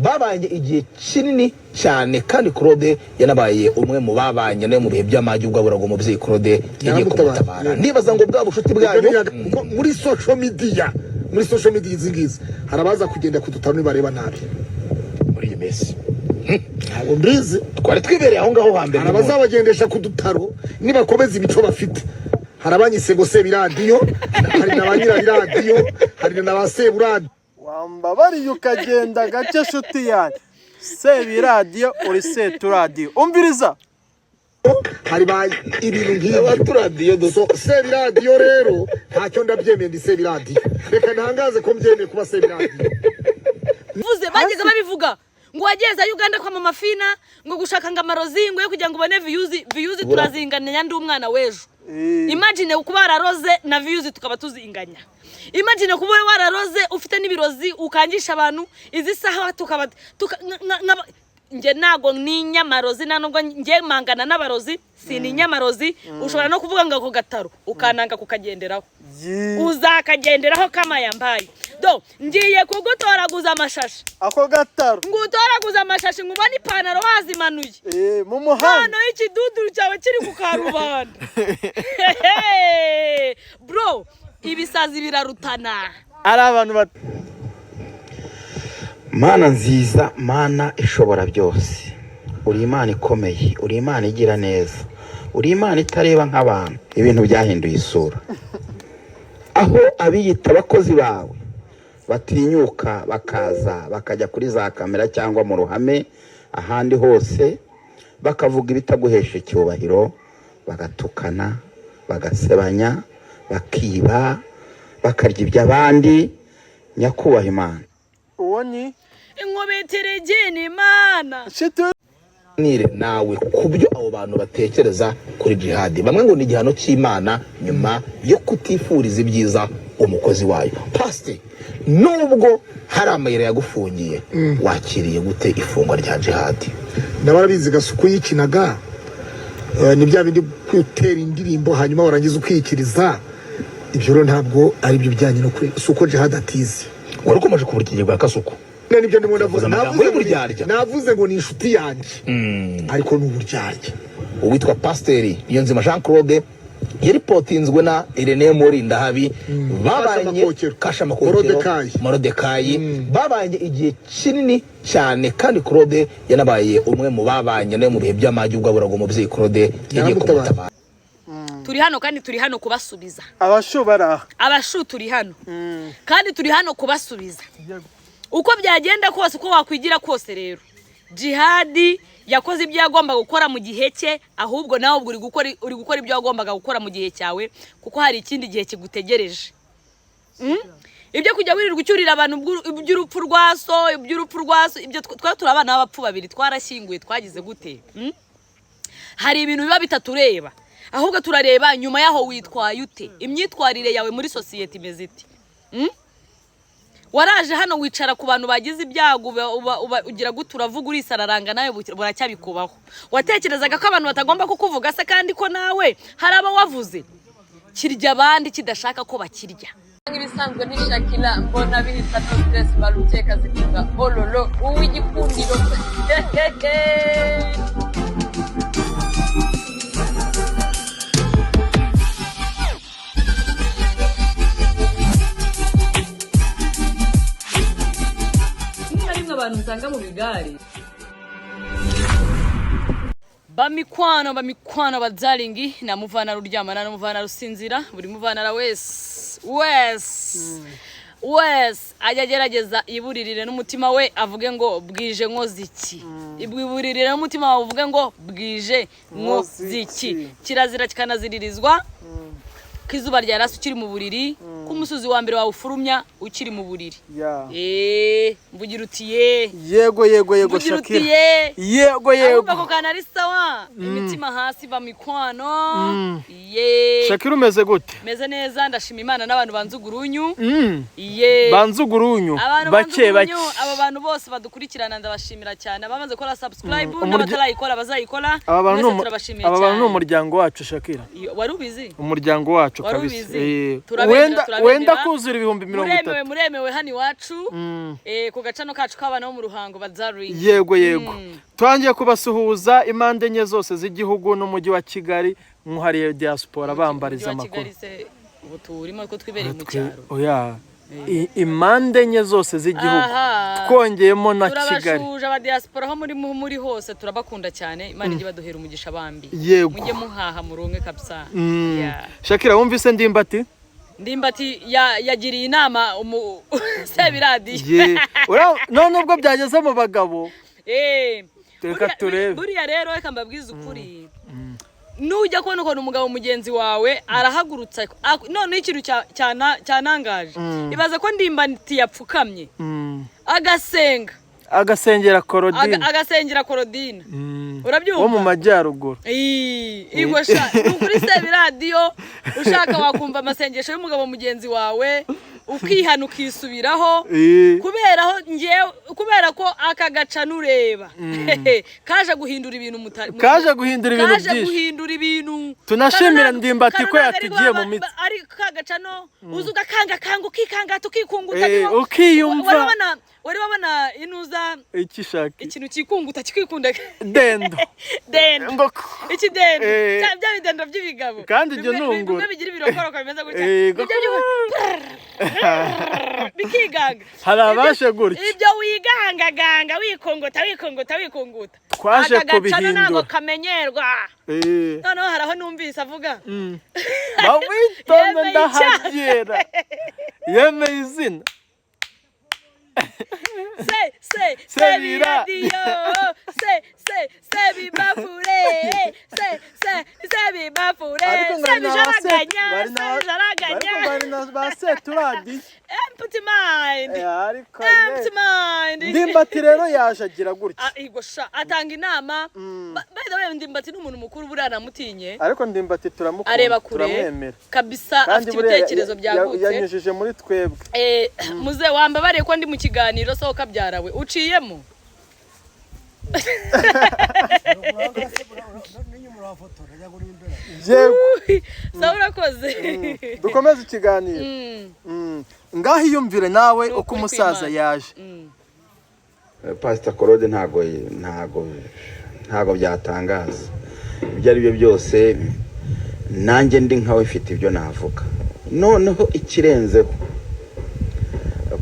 Babanye igihe kinini cyane, kandi Claude yanabaye umwe mu babanye nawe mu bihe by'amage, ubwo aburaga umubyeyi, Claude yagiye Yaramutabara. kumutabara. Nibaza ngo bwa bucuti bwanyu Kuko muri social media izi ngizi, hari abaza kugenda kudutara nibareba nabi. Muri iyi minsi Ntabwo mbizi. twari twibereye aho ngaho hambere. Hari abazabagendesha ku dutaro nibakomeza imico bafite. Hari abanyise ngo sebiradiyo, hari na ba nyirabiradiyo, hari na ba seburadiyo. Wambabariye ukagenda gake, nshuti yanjye. Sebiradiyo, uri seturadiyo, umviriza. Hari ba ibintu nk'ibyo. Abaturadiyo. So sebiradiyo rero ntacyo, ndabyemeye, ndi sebiradiyo. Reka ntangaze ko mbyemeye kuba sebiradiyo. Vuze bajyaga babivuga ngo wageze Uganda kwa Mama Fina ngo gushaka ngo amarozi ngo yo kugira ngo ubone views. Views turazinganya, ndi umwana w'ejo. Imagine kuba wararoze na views tukaba tuzinganya. Imagine kuba wararoze ufite n'ibirozi ukangisha abantu izi saha tukaba njye ntago ninyamarozi, nta nubwo njye mangana n'abarozi, si ninyamarozi. Ushobora no kuvuga ngo ako gataro ukananga kukagenderaho, uzakagenderaho kama yambaye do. Ngiye kugutoraguza amashashi. Ako gataro. Ngutoraguza amashashi, ngubone ipantaro wazimanuye Mu muhanda. Noneho ikiduduru cyawe kiri ku karubanda. Bro, ibisazi birarutana. Ari abantu bat Mana nziza, Mana ishobora byose, uri Imana ikomeye, uri Imana igira neza, uri Imana itareba nk'abantu. Ibintu byahinduye isura, aho abiyita abakozi bawe batinyuka bakaza bakajya kuri za kamera cyangwa mu ruhame ahandi hose, bakavuga ibitaguhesha icyubahiro, bagatukana, bagasebanya, bakiba, bakarya iby'abandi. Nyakubahwa Imana, Uwo ni Inkubitira igini Imana. Nshuti. Nire nawe ku byo abo bantu batekereza kuri Jihadi. Bamwe ngo ni igihano cy'Imana nyuma yo kutifuriza ibyiza umukozi wayo. Pasite, nubwo hari amayira yagufungiye, wakiriye gute ifungwa rya Jihadi? Ndabarabizi, Gasuku yikinaga. Ni bya bindi gutera indirimbo hanyuma warangiza ukiyikiriza. Ibyo rero ntabwo ari byo bijyanye no kuri, si uko Jihad atize. Wari ukomeje ku burigenge bwa Kasuku. Ne nibyo ndimo ndavuga. Yavuze amagambo y'uburyarya. Navuze ngo ni inshuti yanjye, ariko ni uburyarya. Uwitwa Pasiteri Niyonzima Jean Claude yaripotinzwe na Irene Murindahabi, babanye Kashamakokero. Kasha Makokero. Morodekayi. Morodekayi, babanye igihe kinini cyane, kandi Claude yanabaye umwe mu babanye nawe mu bihe by'amage, ubwo aburaga umubyeyi, Claude yagiye Yaramutabara. kumutabara. Turi hano kandi turi hano kubasubiza. Abashu bari aha. Abashu turi hano kandi turi hano kubasubiza uko byagenda kose, uko wakwigira kose. Rero Jihadi yakoze ibyo yagombaga gukora mu gihe cye, ahubwo nawe ubwo uri gukora ibyo wagombaga gukora mu gihe cyawe, kuko hari ikindi gihe kigutegereje. Ibyo kujya wirirwa ucyurira abantu iby'urupfu rwa so, iby'urupfu rwa so, ibyo twari turi abana b'abapfu babiri, twarashyinguye, twagize gute? Hari ibintu biba bitatureba, ahubwo turareba nyuma yaho witwaye ute, imyitwarire yawe muri sosiyete imeze ite? Waraje hano wicara ku bantu bagize ibyago, ugira gute, uravuga, urisararanga, nawe buracyabikubaho. Watekerezaga ko abantu batagomba kukuvuga se, kandi ko nawe hari abo wavuze? Kirya abandi kidashaka ko bakirya. Nk'ibisanzwe ni Shakira, mbona bihita, no stress, baruteka zivuga ololo uw'igikundiro. Rimwe na rimwe abantu usanga mu bigare. Bamikwano, bamikwano, bazaringi namuvana ruryamana namuvana rusinzira, buri muvanara wese wese wese ajya agerageza iburirire n'umutima we, avuge ngo bwije nkoze iki. Iburirire n'umutima wawe uvuge ngo bwije nkoze iki. Kirazira kikanaziririzwa ko izuba ryarasa ukiri mu buriri, ko umusozi wa mbere wawe ufurumya ukiri mu buriri. Mvugira uti ye. Yego, yego, yego. Mvugira uti Shakira. ye. Yego, yego. Ahubwo ako kantu ari sawa, imitima hasi, bamikwano ye. Shakira, umeze gute? Meze neza, ndashima Imana n'abantu banze ugurunyu ye. Banze ugurunyu. Abantu Bake banze bake. ugurunyu, aba bantu bose badukurikirana ndabashimira cyane, abamaze gukora subscribe n'abatarayikora bazayikora. Aba bantu ni Mwese turabashimiye aba bantu ni cyane. umuryango wacu, Shakira. Iyo, wari ubizi? Umuryango wacu Wari kabisa. ubizi? Turabemera, Wenda turabemera. Wenda kuzura 30,000. Muremewe, muremewe hano iwacu, ku gacano kacu k'abana bo mu Ruhango bazari. Yego yego, twangiye kubasuhuza impande enye zose z'igihugu n'umujyi wa Kigali, nk'uhariye diaspora bambariza amakuru. Kigali se ubu turimo ko twibereye mu cyaro? Oya, impande enye zose z'igihugu, Aha. twongeyemo na Kigali. Turabashuje aba diaspora aho muri hose, turabakunda cyane. Imana ijye baduhera umugisha bambi. Yego. Mujye muhaha muronke kabisa. Yeah. Shakira, wumvise Ndimbati? Ndimbati yagiriye inama umu Sebiradiyo. Ye, none ubwo byageze mu bagabo. Reka turebe. Buriya rero reka mbabwize ukuri, nujya kubona ukuntu umugabo mugenzi wawe arahagurutsa, noneho ikintu cyanangaje, ibaza ko Ndimbati yapfukamye agasenga, agasengera Korodine. Agasengera Korodine. Urabyumva? Wo mu majyaruguru. Igwe sha, ni ukuri Sebiradiyo, ushaka wakumva amasengesho y'umugabo mugenzi wawe, ukihana, ukisubiraho. Kubera aho ngewe, kubera ko aka gaca nureba kaje guhindura ibintu Kaje guhindura ibintu kaje byinshi. guhindura ibintu. Tunashimira Kano Ndimbati ko kano ntabwo ari yatugiye mu mitsi. Ari ka gacano uza ugakangakanga, ukikangata, ukikunguta. Ukiyumva. Wari wabona inuza Iki shaki? Ikintu kikunguta kikikunda. Dendo. Dendo. Ngo Iki dendo. Bya bidendo by'ibigabo. Kandi ibyo Bimwe nungura. bimwe bigira ibirokoroko bimeze gutya. Yego. Ibyo bikiganga. Hari abashe gutya. Ibyo wigangaganga, wikongota, wikongota, wikunguta. Twaje Aka gacano ntabwo kubihindura. kamenyerwa. Noneho hari aho numvise avuga Bawitonde. Yemeye. Ndahagera, yemeye izina. Se se. Sebira. Sebiradiyo, se se sebibafure, se se sebibafure, sebijaraganya, sebijaraganya. Ariko bari na ba seturadi. Empty mind. Ariko Empty mind. Ndimbati rero yaje agira gutya. Ah, igwa sha, atanga inama. By the way, Ndimbati ni umuntu mukuru, buriya namutinye. Ariko Ndimbati turamukunda, Areba kure turamwemera. kabisa. Kandi Afite buriya ibitekerezo byagutse. yanyujije muri twebwe. Muze wambabariye ko ndi mu kiganiro, sohoka byarawe uciyemo. Yego. Sawa, urakoze. Dukomeze ikiganiro. Ngaho iyumvire nawe Ni uko ukuri umusaza kw'Imana. yaje. Pasita Korode, ntago byatangaza ibyo ari byo byose. Nanjye ndi nkawe, mfite ibyo navuga. Noneho ikirenzeho,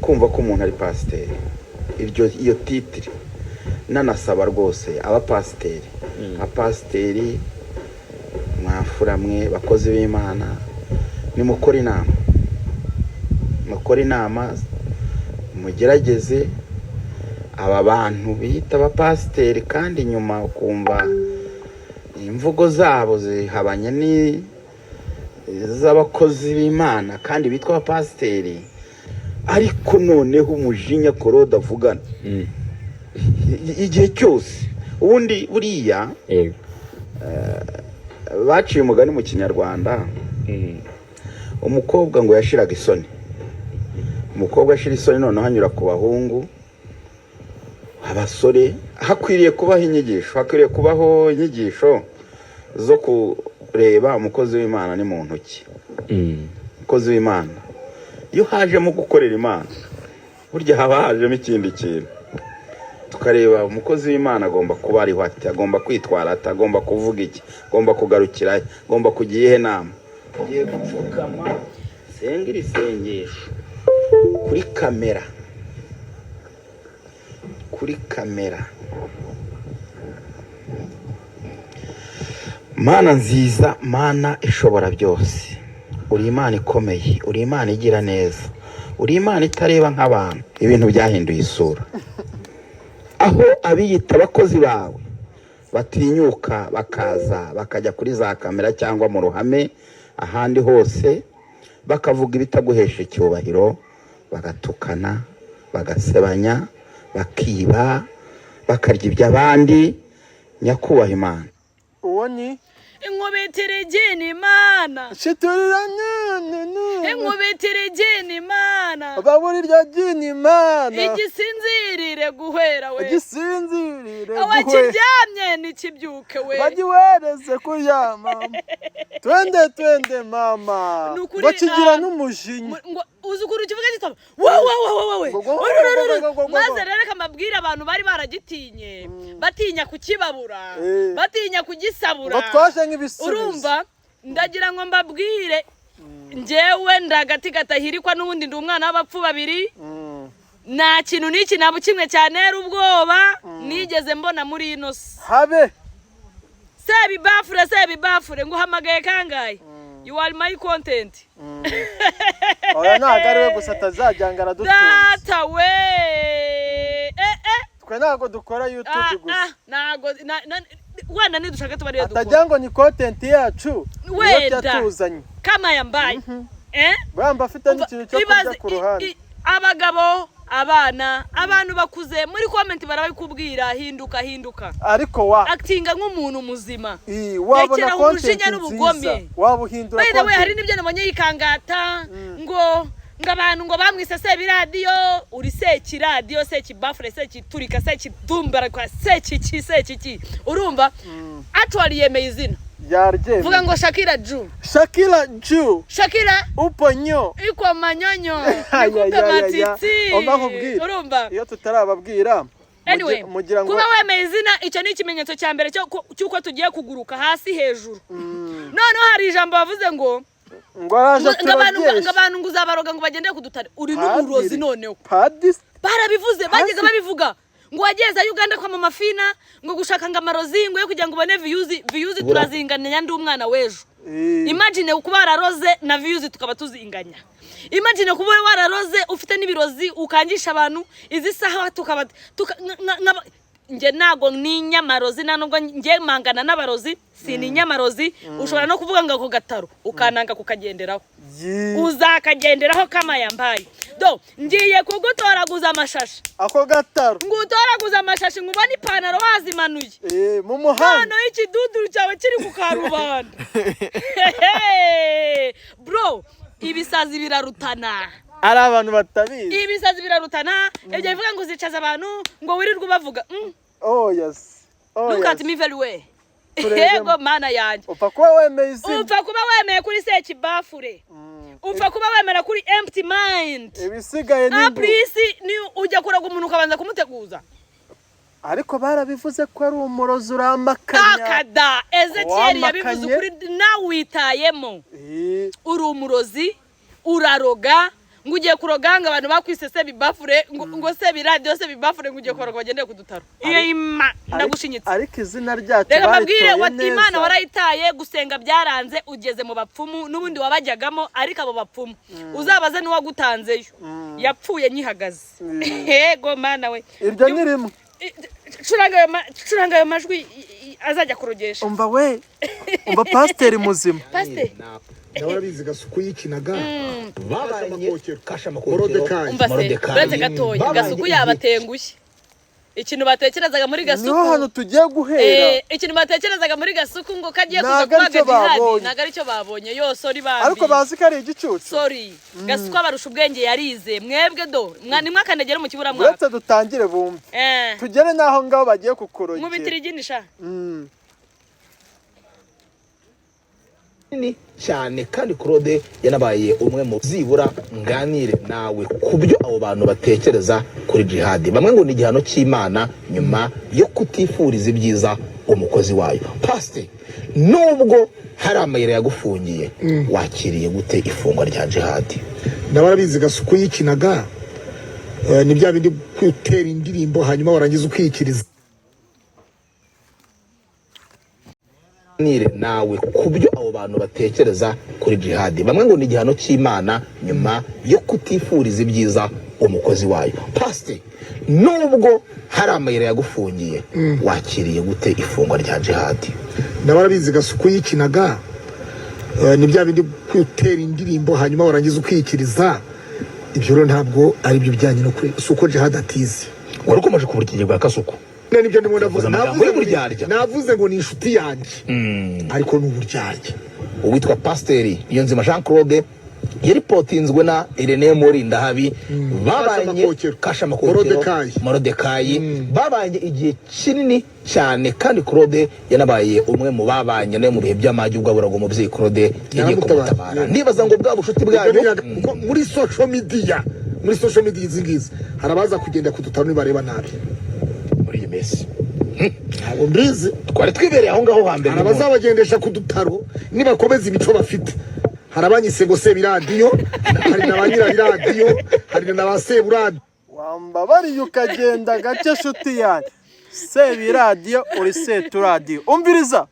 kumva ko umuntu ari pasiteri, iryo iyo titre, nanasaba rwose abapasiteri, abapasiteri mwafura mwe bakozi b'Imana, nimukore inama, mukore inama, mugerageze aba bantu biyita abapasiteri kandi nyuma ukumva imvugo zabo zihabanye n'iz'abakozi b'Imana kandi bitwa abapasiteri. Ariko noneho umujinya Korode avugana igihe cyose, ubundi buriya baciye umugani mu Kinyarwanda, umukobwa ngo yashiraga isoni, umukobwa ashira isoni noneho anyura ku bahungu, abasore. Hakwiriye kubaho inyigisho, hakwiriye kubaho inyigisho zo kureba umukozi w'Imana ni muntu ki. Umukozi w'Imana iyo hajemo gukorera Imana, burya haba hajemo ikindi kintu. Tukareba umukozi w'Imana agomba kuba ariho ati, agomba kwitwara ati, agomba kuvuga iki, agomba kugarukira he, agomba kujya iyihe nama. Ngiye gupfukama senga iri sengesho kuri kamera, kuri kamera. Mana nziza, Mana ishobora byose, uri Imana ikomeye, uri Imana igira neza, uri Imana itareba nk'abantu. Ibintu byahinduye isura, aho abiyita abakozi bawe batinyuka bakaza bakajya kuri za kamera cyangwa mu ruhame ahandi hose, bakavuga ibitaguhesha icyubahiro, bagatukana, bagasebanya, bakiba, bakarya iby'abandi. Nyakubahwa Imana. Uwo ni Inkubitira igini Imana. Shiturira nene. Inkubitira igini Imana. Babura iryo jini Imana. Igisinzirire guhera we. Gisinzirire. Bagigaburire guhwe. Wakiryamye ntikibyuke we. Bagiwereze kuryama, twende twende mama. Ni ukuri, Ngo kigira ah, n'umujinya. Ngo uzi ukuntu kivuga gitaba wowe wowe wowe. Ngo ngo ngo ngo ngo ngo. Maze rero reka mbabwire, abantu bari baragitinye, batinya kukibabura, batinya kugisabura. Ngo twaje nk'ibisubizo. Urumva, ndagira ngo mbabwire, njyewe ndagati gatahirikwa, n'ubundi ndi umwana w'abapfu babiri. Nta kintu n'iki naba kimwe cyantera ubwoba nigeze mbona muri ino si. Habe. Sebibafure, sebibafure, nguhamagaye kangahe? You are my content. Oya, ntabwo ari we gusa, atazajyanga aradutunze. Data we, eh eh. Twe ntabwo dukora YouTube Ah, gusa. ah, ntago wenda nidushaka tuba ariyo dukora. Atagira ngo ni content yacu niyo Wenda. cyatuzanye. Kama yambaye eh. Buriya mba afite n'ikintu cyo kurya ku ruhande. Abagabo, abana, abantu bakuze, muri comment barabikubwira: hinduka, hinduka. Ariko wa Actinga nk'umuntu muzima. Wabona Rekeraho content umujinya nziza n'ubugome. waba uhindura By the way, hari content. n'ibyo nabonye yikangata ngo abantu ngo bamwise sebiradiyo. Uri sekiradiyo, sekibafure, sekiturika, sekidumbarakwa, sekiki, sekiki. Urumva, actually yemeye izina. Yaryemeye. Vuga ngo Shakira Ju. Shakira Ju. Shakira. Uponyo. Iko manyonyo. Ay, nikupe ay, ay, ay, ay. matiti. Umva nkubwire. Urumva. Iyo tutarababwira Anyway, mugira ngo kuba wemeye izina, icyo ni ikimenyetso cya mbere cy'uko tugiye kuguruka hasi hejuru. Noneho hari ijambo bavuze ngo ngo araje ngo abantu ngo turogeshe. abantu ngo uzabaroga ngo bagendere kudutare, uri n'umurozi noneho. Padiri. Barabivuze, bajyaga Hasi. babivuga ngo wageze Uganda kwa mama Fina ngo gushaka ngo amarozi ngo yo kugira ngo ubone views. Views turazinganya, ndi umwana w'ejo. Imagine kuba wararoze na views tukaba tuzinganya. Imagine kuba wararoze ufite n'ibirozi ukangisha abantu izi saha tukaba njye ntago n'inyamarozi, nta nubwo njye mangana n'abarozi, si n'inyamarozi. Ushobora no kuvuga ngo ako gataro ukananga kukagenderaho. Uzakagenderaho kama yambaye do. Ngiye kugutoraguza amashashi. Ako gataro. Ngutoraguza amashashi, ngubone ipantaro wazimanuye. Mu muhanda. Noneho ikiduduru cyawe kiri ku karubanda. Bro, ibisazi birarutana. Ari abantu batabizi. Ibisazi birarutana. Ibyo bivuga ngo uzicaza abantu ngo wirirwe ubavuga. Oh yes, oh Look at yes. me very well. Turebemo. Yego mana yanjye. Upfa kuba wemeye izina. Upfa kuba wemeye kuri sekibafure, upfa kuba wemera kuri empty mind. Ibisigaye ni imbu. Aprisi ni ujya kuraga umuntu ukabanza kumuteguza. Ariko barabivuze ko ari umurozi, uramakanya. Akada Ezekiyeli yabivuze. Wamakanye. Ukuri nawe witayemo. Uri umurozi, uraroga, ngo ugiye kuroga ngo abantu bakwise sebibafure, ngo sebiradiyo, sebibafure, ngo ugiye kuroga bagendeye ku dutaro. Iyo ima ndagushinyitse. Ariko izina ryacu Reka mbabwire, baritoye imana neza. warayitaye, gusenga byaranze, ugeze mu bapfumu n'ubundi wabajyagamo. Ariko abo bapfumu uzabaze n'uwagutanzeyo yapfuye nkihagaze. Yego mana we. Iryo ni rimwe. Curanga ayo majwi azajya kurogesha. Umva we, umva pasiteri muzima. Pasiteri. Nawe arabizi, Gasuku yikinaga. Babanye kasha. Morodekayi. Umva se. Morodekayi. Uretse gatoya, Babanye Gasuku igihe- yabatengushye. Ikintu batekerezaga muri Niho Gasuku hantu tugiye guhera. Ikintu batekerezaga muri Gasuku ngo kagiye kuza Ntabwo kubaga aricyo jihadi, babonye. ntabwo aricyo babonye. Yo, sorry bambi. Ariko bazi ko ari igicucu. Sorry, Gasuku abarusha ubwenge, yarize. Mwebwe do nimwakandagira mu kiburamwaka. Uretse dutangire bumve, tugere n'aho ngaho bagiye kukurogera. Nkubitira iginisha. Nini cyane, kandi Claude yanabaye umwe mu zibura. Nganire nawe ku byo abo bantu batekereza kuri jihadi. Bamwe ngo ni igihano cy'Imana nyuma yo kutifuriza ibyiza umukozi wayo. Pasite, nubwo hari amayira yagufungiye, wakiriye gute ifungwa rya jihadi? Nawe arabizi, Gasuku yikinaga. Ni bya bindi gutera indirimbo hanyuma warangiza ukiyikiriza. Nganire nawe ku byo abo bantu batekereza kuri jihadi. Bamwe ngo ni igihano cy'Imana nyuma yo kutifuriza ibyiza umukozi wayo. Pasite, nubwo hari amayira yagufungiye, wakiriye gute ifungwa rya jihadi? Nawe arabizi, Gasuku yikinaga. Ni bya bindi gutera indirimbo hanyuma warangiza ukiyikiriza. Ibyo rero ntabwo ari byo bijyanye no kuri, si uko jihad atize. Wari ukomeje ku burigenge bwa Kasuku. Ne nibyo ndimo ndavuga. Yavuze amagambo Navuze ngo y'uburyarya. Navuze ngo ni inshuti yanjye, ariko ni uburyarya. Uwitwa Pasiteri Niyonzima Jean Claude. Yaripotinzwe na Irene Murindahabi, babanye. Kashamakokero. Kashamakokero. Morodekayi. Morodekayi, babanye igihe kinini cyane, kandi Claude yanabaye umwe mu babanye nawe mu bihe by'amage, ubwo aburaga umubyeyi, Claude yagiye Yaramutabara. kumutabara. Nibaza ngo bwa bushuti bwanyu Kuko muri social media izi ngizi, hari abaza kugenda kudutara nibareba nabi. Muri iyi minsi Ntabwo mbizi. twari twibereye aho ngaho hambere. Hari abazabagendesha ku dutaro nibakomeza imico bafite. Hari abanyise ngo sebiradiyo, hari na ba nyirabiradiyo, hari na ba seburadiyo. Wambabariye ukagenda gake, shuti yanjye. Sebiradiyo, uri seturadiyo, umviriza.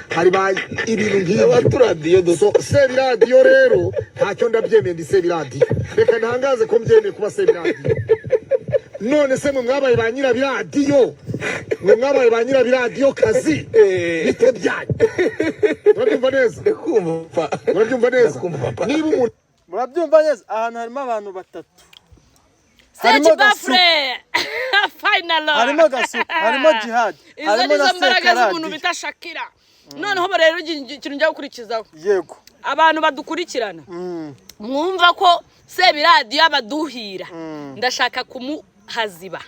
Hari ba ibintu nk'ibyo. Abaturadiyo. So sebiradiyo rero ntacyo, ndabyemeye, ndi sebiradiyo. Reka ntangaze ko mbyemeye kuba sebiradiyo. None se mwe mwabaye ba nyirabiradiyo, mwe mwabaye ba nyirabiradiyo kazi, bite byanyu? Urabyumva neza? Kumva. Urabyumva neza? Ndakumva, papa. Niba umuntu Murabyumva neza, ahantu harimo abantu batatu. Harimo Seki Gasuku. Bafure final. Harimo Gasuku, harimo Jihad, Izo harimo na nizo mbaraga z'umuntu Sekaradiyo. bita Shakira. Noneho rero ikintu njya gukurikizaho, abantu badukurikirana, mwumva ko Sebiradiyo abaduhira, ndashaka kumuhaziba.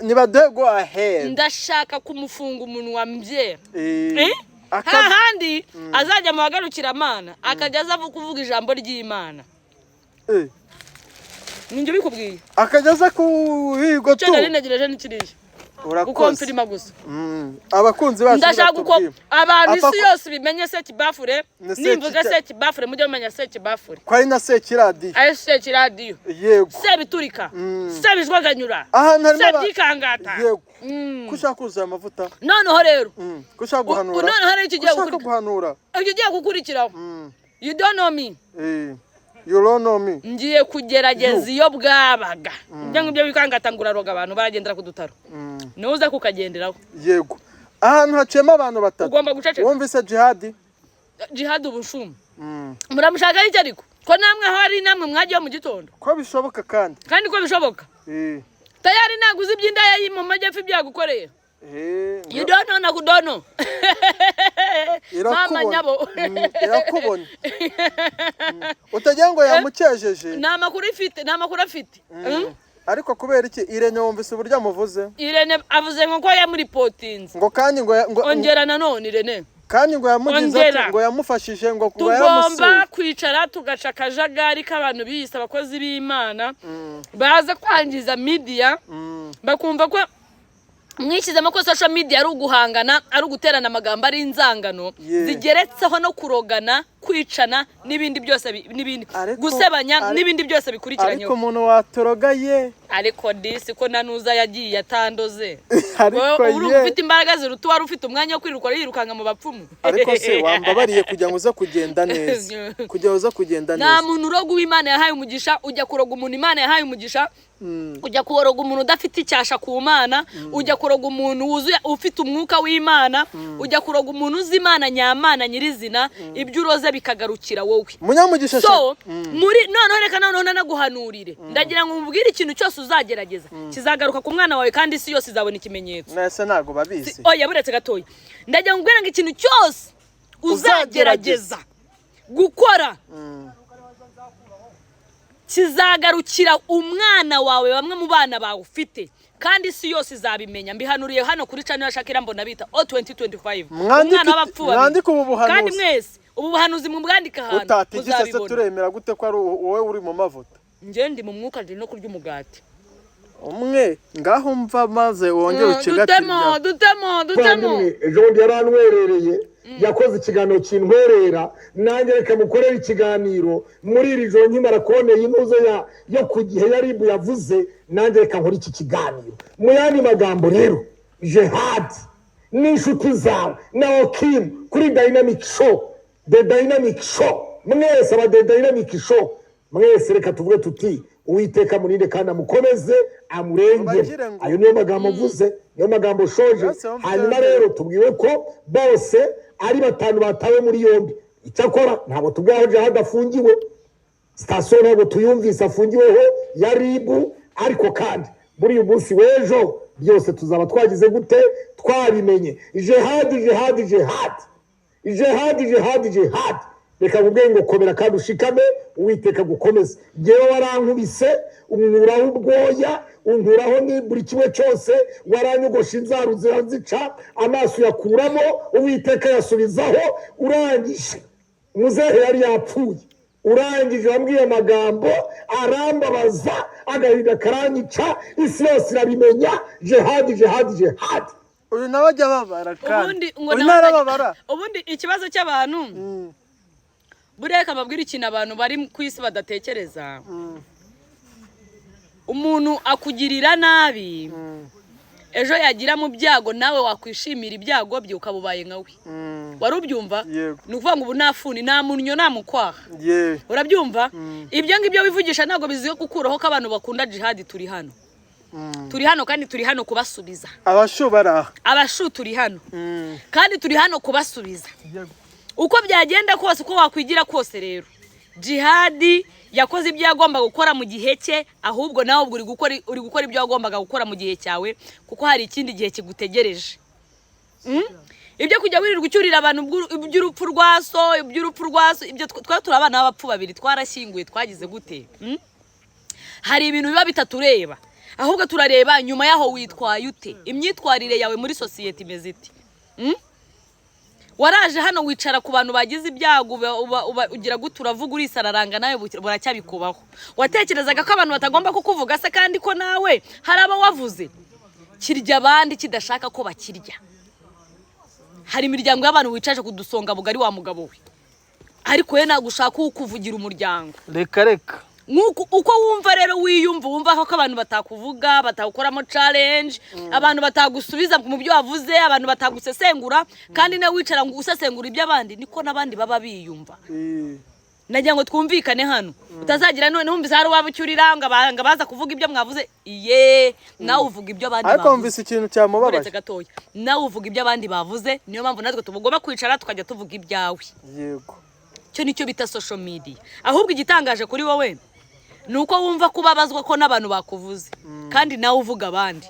Niba duhe go ahead. Ndashaka kumufunga umunwa mbye. Eh? Hahandi azajya mu bagarukiramana, akajya aza kuvuga ijambo ry'Imana. Ninjye ubikubwiye. Akajya aza kuhigo Icyo tu. nari ntegereje ni kiriya. Urakoze. Gukomfirima gusa. Abakunzi bacu Ndashaka uko nibatubwire. abantu Apfa isi yose bimenye Sekibafure. Ni Nimvuga Sekibafure, mujye mumenya Sekibafure. Ko ari na Sekiradiyo. Ari Sekiradiyo. Sebiturika, sebijwaganyura, Ahantu harimo sebyikangata. Ko ushaka kuzuza amavuta. Noneho rero Ko ushaka guhanura. Noneho rero icyo Ko ugiye ushaka gukurikira, guhanura. icyo ugiye gukurikiraho, you don't know me. You don't know me. Ngiye kugerageza iyo bwabaga, ibyo ngibyo bikangata ngo uraroga abantu baragendera ku dutaro, nuza kukagenderaho. Yego, ahantu haciyemo abantu batatu. Ugomba guceceka. Wumvise Jihadi? Jihad ubushumu muramushaka iki? Ariko ko namwe aho ari namwe mwagiye mu gitondo. Ko bishoboka kandi. Kandi ko bishoboka. Tayari ntabwo uzi iby'indaya yi mu majyepfo ibyagukoreye. You don't know na kudono mama. Irakubona. Nyabo. Irakubona. Utagira ngo yamukejeje. Nta makuru ifite, nta makuru afite. Ariko kubera iki Irene, wumvise uburyo amuvuze? Irene avuze ngo ko yamuripotinze. Ngo kandi ngo Ongera nanone, Irene. Kandi ngo yamugize ati Ongera. ngo yamufashije, ngo Tugomba yaramusuye. kwicara tugaca akajagari k'abantu biyise abakozi b'Imana baza kwangiza media, bakumva ko mwishyizemo ko social media ari uguhangana, ari uguterana amagambo, ari inzangano zigeretseho no kurogana, kwicana n'ibindi byose n'ibindi, gusebanya n'ibindi byose bikurikiranyeho. Ariko umuntu watoroga ye. Ariko disi ko nanuza yagiye atandoze. Ariko Wowe urumva ye. ufite imbaraga ziruta uwari ufite umwanya wo kwirirwa yirukanka mu bapfumu. Ariko se wambabariye kugira ngo uze kugenda neza, kugira ngo uze kugenda Nta neza. muntu uroga uwo Imana yahaye umugisha. Ujya kuroga umuntu Imana yahaye umugisha, ujya kuroga umuntu udafite icyasha ku Mana, ujya kuroga umuntu wuzuye ufite umwuka w'Imana, ujya kuroga umuntu uzi Imana nyamana nyirizina, ibyo uroze bikagarukira wowe. Munyamugisha. So muri noneho reka noneho nanaguhanurire. Ndagira ngo mubwire, ikintu cyose uzagerageza kizagaruka ku mwana wawe, kandi isi yose izabona ikimenyetso. Nese ntabwo babizi. Oya, buretse gatoya. Ndagira ngo ubwire ngo ikintu cyose uzagerageza gukora kizagarukira umwana wawe, bamwe mu bana bawe ufite, kandi isi yose izabimenya. Mbihanuriye hano kuri channel ya Shakira Mbona bita o 2025. Mwandike Umwana w'abapfu babiri. Mwandike ubu buhanuzi. Kandi mwese ubu buhanuzi mubwandike ahantu Utatigise se? muzabibona. Turemera gute ko ari wowe uri mu mavuta? Njye ndi mu mwuka, ndi no kurya umugati. Umwe ngaho mva maze wongere ucigatire. Dutemo, dutemo, dutemo. Muvandimwe, ejo bundi yarantwerereye, yakoze ikiganiro kintwerera, nanjye reka mukorere ikiganiro muri iri joro. Nkimara kuboneye intuzo yo ku gihe ya RIB yavuze, nanjye reka nkore iki kiganiro. Mu yandi magambo rero, Jehadi n'inshuti zawe na Okimu kuri Dynamic Show, The Dynamic Show, mwese aba The Dynamic Show mwese, reka tuvuge tuti Uwiteka amurinde kandi amukomeze, amurengere. Bagire ngo- Ayo niyo magambo mvuze, niyo magambo shoje. Bose bumva Hanyuma ibyo. rero tubwiwe ko bose ari batanu batawe muri yombi. Icyakora ntabwo tubwiwe aho Jihad afungiwe, sitasiyo ntabwo tuyumvise afungiweho ya RIB. Ariko kandi muri uyu munsi w'ejo byose tuzaba twagize gute? Twabimenye. Jihadi, jihadi, jihadi, jihadi, jihadi, jihadi. Reka nkubwire ngo komera kandi ushikame, Uwiteka gukomeze. Ngewe warankubise, unkuraho ubwoya, unkuraho ni buri kimwe cyose, waranyogosha inzara zica, amaso uyakuramo, Uwiteka yasubizaho. Urangije, muzehe yari yapfuye, urangije wambwiye amagambo arambabaza, agahinda karanyica, isi yose irabimenya. Jihadi, jihadi, jihadi. Uyu nawe ajya ababara kandi. Ubundi ngo Uyu nawe ntarababara. Ubundi ikibazo cy'abantu buriya, reka mbabwire ikintu abantu bari ku isi badatekereza. Umuntu akugirira nabi, ejo yagira mu byago, nawe wakwishimira ibyago bye, ukaba ubaye nka we. Wari ubyumva? Yego. Ni ukuvuga ngo ubu nta funi, nta munnyo, nta mukwaha. Ye. Urabyumva? Ibyo ngibyo wivugisha ntabwo biziye gukuraho ko abantu bakunda Jihadi turi hano, turi hano kandi turi hano kubasubiza. Abashu bari aha. Abashu turi hano kandi turi hano kubasubiza uko byagenda kose, uko wakwigira kose. Rero Jihadi yakoze ibyo yagombaga gukora mu gihe cye, ahubwo nawe ubwo uri gukora ibyo wagombaga gukora mu gihe cyawe, kuko hari ikindi gihe kigutegereje. Ibyo kujya wirirwa ucyurira abantu iby'urupfu rwa so, iby'urupfu rwa so, ibyo twari turi abana b'abapfu babiri, twarashyinguye, twagize gute? Hari ibintu biba bitatureba, ahubwo turareba nyuma yaho witwaye ute, imyitwarire yawe muri sosiyete imeze ite? Waraje hano wicara ku bantu bagize ibyago, ugira gute, uravuga, urisararanga, nawe buracyabikubaho. Watekerezaga ko abantu batagomba kukuvuga se, kandi ko nawe hari abo wavuze? Kirya abandi kidashaka ko bakirya. Hari imiryango y'abantu wicaje kudusonga bugari, wa mugabo we, ariko we ntabwo ushaka ukuvugira umuryango. Reka reka. Nk'uko uko wumva rero, wiyumva, wumva ko abantu batakuvuga, batagukoramo challenge, abantu batagusubiza mu byo wavuze, abantu batagusesengura, kandi nawe wicara ngo usesengura iby'abandi, niko n'abandi baba biyumva. Nagira ngo twumvikane hano, utazagira none wumvise hari uwaba ucyurira ngo baza kuvuga ibyo mwavuze. Iye, nawe uvuga ibyo abandi Ariko bavuze. wumvise ikintu cyamubabaje? Uretse gatoya, nawe uvuga ibyo abandi bavuze. Niyo mpamvu natwe tugomba kwicara tukajya tuvuga ibyawe. Cyo nicyo bita social media. Ahubwo igitangaje kuri wowe ni uko wumva kubabazwa ko n'abantu bakuvuze, kandi nawe uvuga abandi.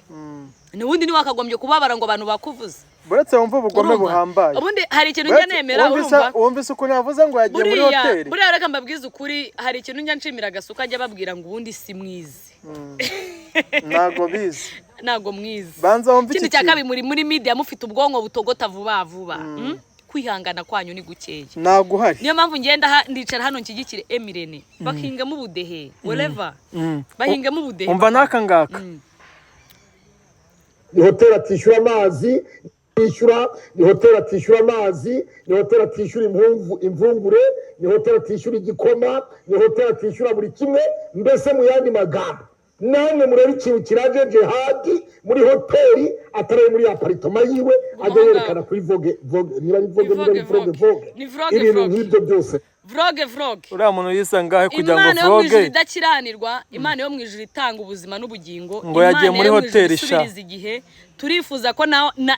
N'ubundi ntiwakagombye kubabara ngo abantu bakuvuze. Buretse wumva ubugome Urumva? buhambaye. Ubundi hari ikintu njya nemera. Urumva? Wumvise ukuntu yavuze ngo yagiye muri Buriya hoteli? buriya reka mbabwize ukuri, hari ikintu njya nshimira Gasuka, ajya ababwira ngo ubundi si mwizi. Ntabwo bizi. Ntabwo mwizi. Banza wumve Ikindi iki cya kintu. kabiri, muri media mufite ubwonko butogota vuba vuba. Kwihangana kwanyu ni gukeya. Ntabwo uhari. Niyo mpamvu ngenda ndicara hano nshyigikire Emirene, bahingamo ubudehe, whatever, bahingamo ubudehe. Umva n'aka ngaka. Ni hoteli atishyura amazi, yishyura, ni hoteli atishyura amazi, ni hoteli atishyura imvungure, ni hoteli atishyura igikoma, ni hoteli atishyura buri kimwe. Mbese mu yandi magambo, namwe murebe ikintu kiraje Jihadi muri hoteli, atari muri appartement yiwe, ajya yerekana kuri vogue vogue, niba ari vogue, niba ari Vogue, vogue vogue. Ni vogue, Ibintu vogue. nk'ibyo byose. Vloge vloge. Uriya muntu yisa ngahe kugira ngo Imana yo mu ijuru vloge? idakiranirwa, Imana yo mu ijuru itanga ubuzima n'ubugingo, Ngo yagiye Imana muri yo mu ijuru hoteli sha. isubiriza igihe. Turifuza ko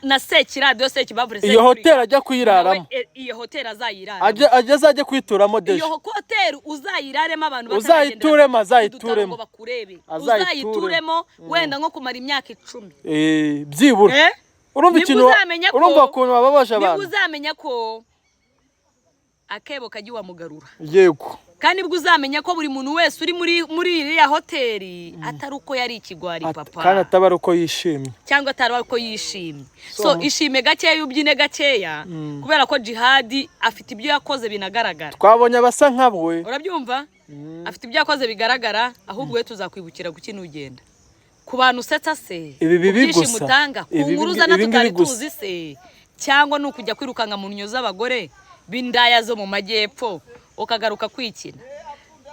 na Sekiradiyo Sekibabure Iyo hoteli ajya kuyiraramo. nawe, iyo hoteli azayiraramo. Ajya azajya kwituramo déjà. Iyo hoteli uzayiraremo abantu Uzayituremo, bataragendera azayituremo. ngo bakurebe. Azayituremo. Uzayituremo wenda nko kumara imyaka 10. Byibura. Eh? Urumva Nibwo ikintu uzamenya ko- urumva ukuntu bababaje Nibwo abantu. uzamenya ko akebo kajya iwamugarura. Kandi nibwo uzamenya ko buri muntu wese uri muri iriya hoteli atari uko yari ikigwari, papa. Kandi ataba ari uko yishimye. Cyangwa atari uko yishimye. So ishime gakeya, ubyine gakeya, kubera ko Jihadi afite ibyo yakoze binagaragara. Twabonye abasa nkawe. Urabyumva? Afite ibyo yakoze bigaragara. Ahubwo we tuzakwibukira kuki nugenda ku bantu usetsa se, Ibi bibi ku byishimo gusa. utanga, ku nkuru uzana Ibi ngibi tutari gusa. tuzi se, cyangwa ni ukujya kwirukanka mu nnyo z'abagore b'indaya zo mu majyepfo ukagaruka kwikina?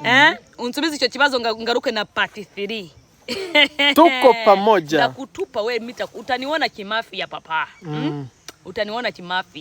Eh, unsubize icyo kibazo, ngaruke na part 3. Tuko pamoja. Ndakutupa we mita, utaniona kimafia papa. Utaniona kimafia.